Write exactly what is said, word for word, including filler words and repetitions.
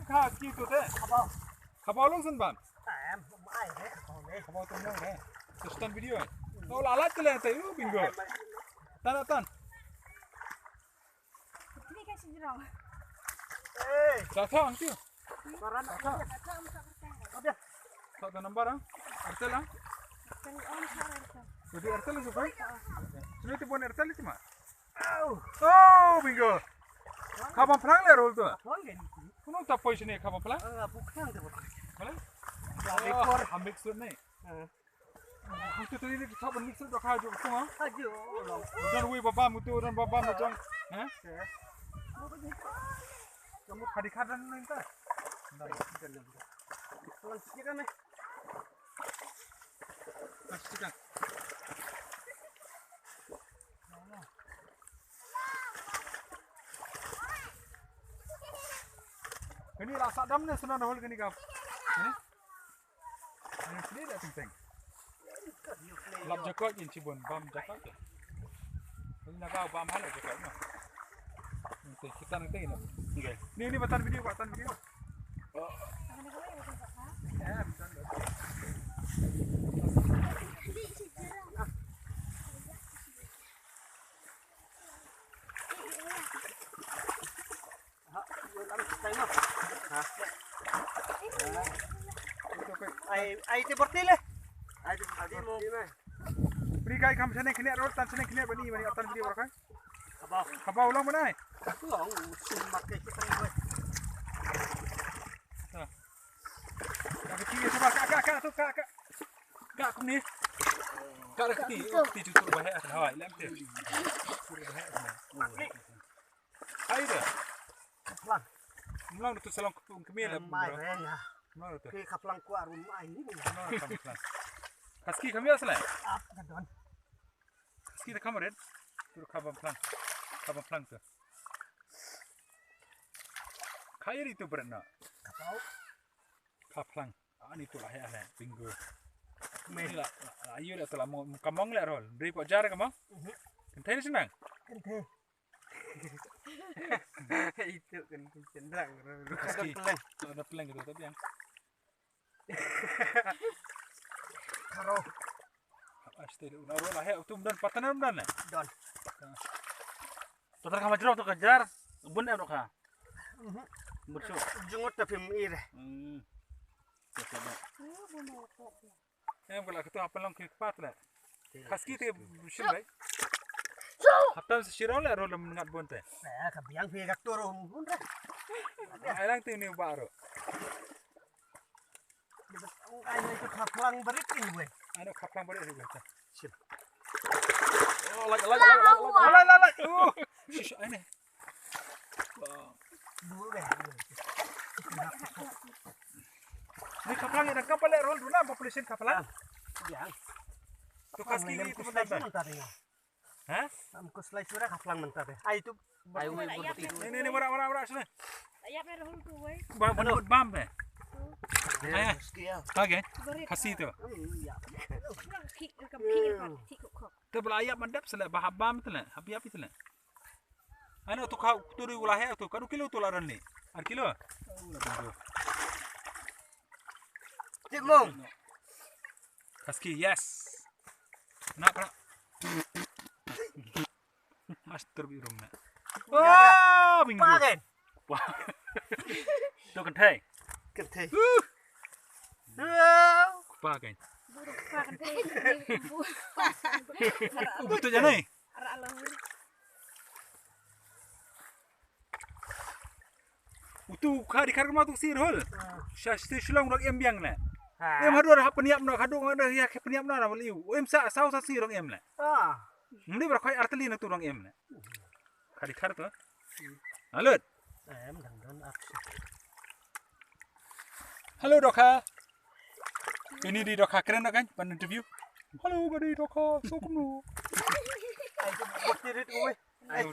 Ka ki tu te. Khabaw. Khabaw long san ban. Em, mai re khabaw re. Khabaw tu long re. Tu stan video. To la la te le te u bingo. Tan tan. Ni ka sini rong. Hey. Sa sa ang tiu. Koran. Sa sa. Ada. Sa ta number ah. Airtel ah. Jadi Airtel tu kan? Sini tu pun Airtel itu mah. Oh, bingo. Khabaw phlang le rol tu. Phlang kan? Kuno ta poi sini khabaw phlang? Ah, bukan tu. Phlang? Ya, oh, ekor. Ambik sun ni. Ah. Itu tadi ni kita pun mix tu kha ju tu ah. Ajo. Don wi baba mutu don baba mutu. Ha? Kamu khadi khadan ni ta. Phlang sikit kan ni. Phlang sikit kan. Kani la sa dam ne suna na hol kani ka. Kani? Kani sini da teng teng. Lap jakot in chibun bam jakot ke. Kani na ka bam hala jakot na. Nanti kita nanti na. Okay. Ni ni batan video batan video. Eh, batan. Ai, ai te borti le. Ai te borti mo. Pri kai kam sene kene rot tan sene kene bani bani atan video rakai. Khabaw. Khabaw ulang mana ai? Aku au sin mak ke kita ni. Ka kti ka ka ka ka tu ka ka. Ka kumni. Ka kti kti jutur bahaya kan hawai lam te. Jutur bahaya kan. Hai da. Khaplang. Mlang tu salong kepung kemil. Mai re ya. Mlang tu. Ke khaplang ku arum ai ni. Mlang khaplang. Kaski kami asal. Ap ka don. Kaski ta kamaret. Tu khabaw phlang. Khabaw phlang tu. Khairi tu berat na. Khaphlang. Ani tu lah ya lah. Bingo. Ni lah. Ayu lah tu lah kamong lah rol. Beri pok jar kamong. Kentai ni senang. Kentai. Itu kan cenderang. Kaski. Ada peleng gitu tapi yang. Karo. Aste de una rola he utum dan partner dan ne. Don. Totar kama jero to kejar bun em roka. Bursu. Jungut tapi mire. Hmm. Em kala ketu apa long kiri pat le. Kaski te bushim bai. Haptam sirong le rol mengat bun te. Eh, kabiang pi gak turun bun re. Ai lang te ni baro. Ai ni tu khaplang berit ni weh. Ai ni khaplang berit ni weh. Sip. Oh, lai lai lai lai lai lai lai. Oh. Shish, ai ni. Dua weh. Ni khaplang ni dang kapal le rol duna population khaplang. Ya. Tu kaski ni tu mentari. Ha? Am kus lai sura khaplang mentari. Ai tu. Ai wei. Ni ni ni wara wara wara sini. Ayap ya rahul tu wei. Bam bam bam be. Ai. Okay. Khasi tu. Ki ka ki ka ki ko. Te bela ayap mandap sele bahab bam tu le. Habi habi tu le. Ano tu kau tu ri ulah ya tu. Kadu kilo tu laran ni. Ar kilo. Cik mong. Kaski yes. Nak nak. Master bi rum na. Wah, bingo. Pagen. Wah. Tu kentai. Kentai. Pagen. Betul je ni. Utu ka di kar ma tu sir hol. Sha sti shilong rak em biang ne. Em hadur ha peniap no hadur ngada ya ke peniap no na beliu. Em sa sau sa sir rak em ne. Ah. Mli bra khoi arteli na tu rak em ne. Ka di kar tu. Alut. Em dang don aksi. Hello Dokha. Ini di Dokha keren kan pan interview. Hello gadi Dokha. Sokno. Ai tu bukti rit oi. Ai.